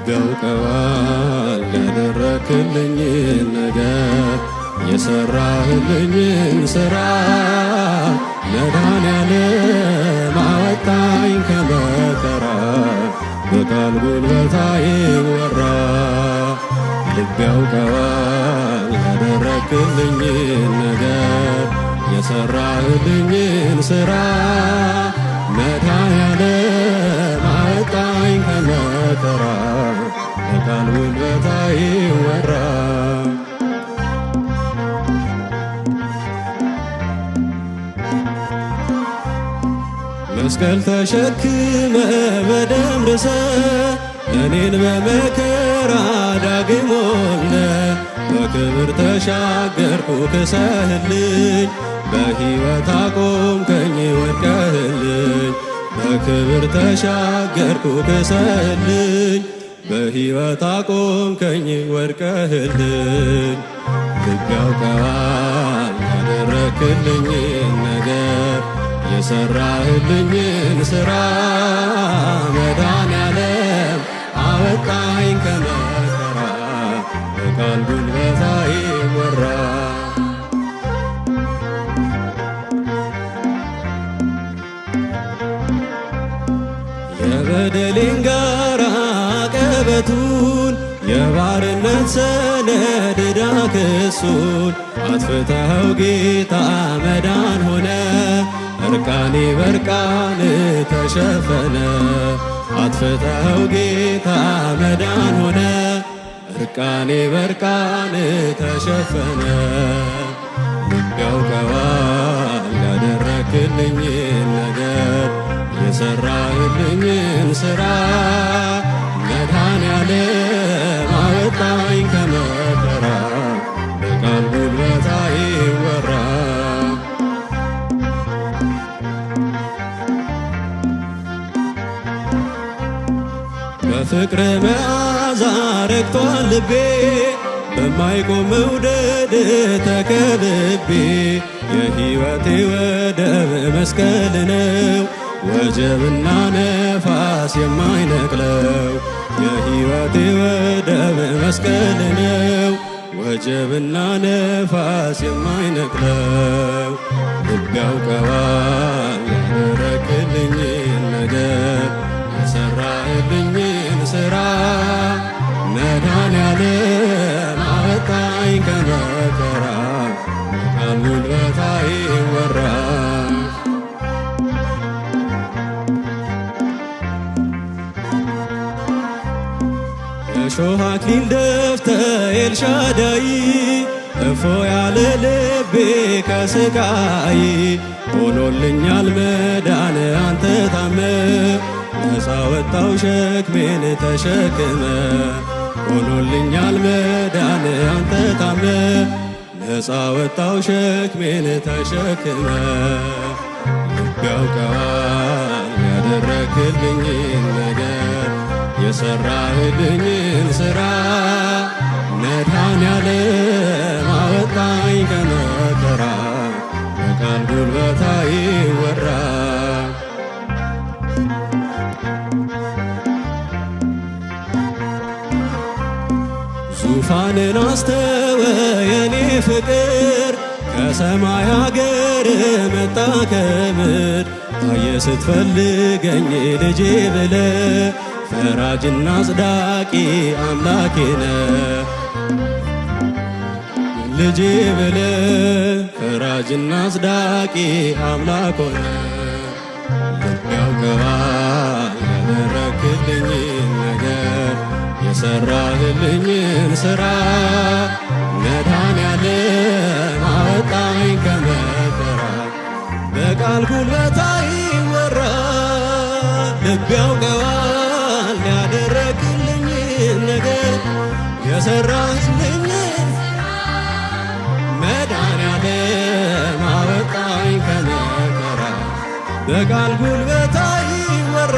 ልብ ያውቀዋል ያደረክልኝን ነገር፣ የሰራህልኝን ሥራ። መድኃኔዓለም አወጣኝ ከመከራ፣ በቃል ጉልበት አይወራ። ልብ ያውቀዋል ያደረክልኝን ነገር፣ የሰራህልኝን ሥራ። መድኃኔዓለም አወጣኝ ከመከራ፣ በቃል ጉልበት አይወራ። መስቀል ተሸክመ በደም ርሰ፣ እኔን በመከራ ዳግም ወልደ፣ በክብር ተሻገርኩ ክሰህልኝ፣ በሕይወት አቆምከኝ ወድቀህልኝ። በክብር ተሻገርኩ ክሰህልኝ፣ በሕይወት አቆምከኝ ወድቀህልኝ። ልብ ያውቀዋል ያደረክልኝን ነገር፣ የሰራህልኝን ሥራ። መድኃኔዓለም አወጣኝ ከመከራ፣ በቃል ጉልበት አይወራ። የበደሌን ጋራ ቀበቱን፣ የባርነት ሰነድ ዕዳ ክሱን አጥፍተኸው ጌታ መዳን ሆነ፣ እርቃኔ በርቃን ተሸፈነ። አጥፍተኸው ጌታ መዳን ሆነ፣ እርቃኔ በርቃን ተሸፈነ። ልብ ያውቀዋል ያደረክልኝን ነገር፣ የሰራህልኝን ሥራ። መድኃኔዓለም አወጣኝ ከመከራ፣ በቃል ጉልበት አይወራ። በፍቅር መዓዛ ረክቷል ልቤ፣ በማይቆም መውደድ ተከብቤ። የሕይወቴ ወደብ መስቀል ነው፣ ወጀብና ነፋስ የማይነቅለው። የሕይወቴ ወደብ መስቀል ነው፣ ወጀብና ነፋስ የማይነቅለው። ልብ ያውቀዋል ያደረክልኝን ነገር፣ የሰራህልኝን ሥራ። መድኃኔዓለም አወጣኝ ከመከራ፣ በቃል ጉልበት አይወራ። የሾህ አክሊል ደፍተ ኤልሻዳይ፣ እፎ ያለ ልቤ ከስቃይ። ሆኖልኛል መዳን አንተ ታመ፣ ነፃ ወጣው ሸክሜን ተሸክመ። ሆኖልኛል መዳን አንተ ታመ፣ ነፃ ወጣው ሸክሜን ተሸክመ። ልብ ያውቀዋል ያደረክልኝን ነገር፣ የሰራህልኝን ሥራ። መድኃኔዓለም አወጣኝ ከመከራ፣ በቃል ጉልበት አይወራ። ዙፋንን አስተወ የኔ ፍቅር፣ ከሰማይ ሀገር መጣ ከምድር። ታየ ስትፈልገኝ ልጄ ብለ፣ ፈራጅና አጽዳቂ አምላኬ ነ። ልጄ ብለ፣ ፈራጅና አጽዳቂ አምላክ ሆነ። ልብ ያውቀዋል ያደረክልኝን ነገር፣ የሰራህልኝን ሥራ። መድኃኔዓለም አወጣኝ ከመከራ፣ በቃል ጉልበት አይወራ። ልብ ያውቀዋል ያደረክልኝን ነገር፣ የሰራህልኝን። መድኃኔዓለም አወጣኝ ከመከራ፣ በቃል ጉልበት አይወራ።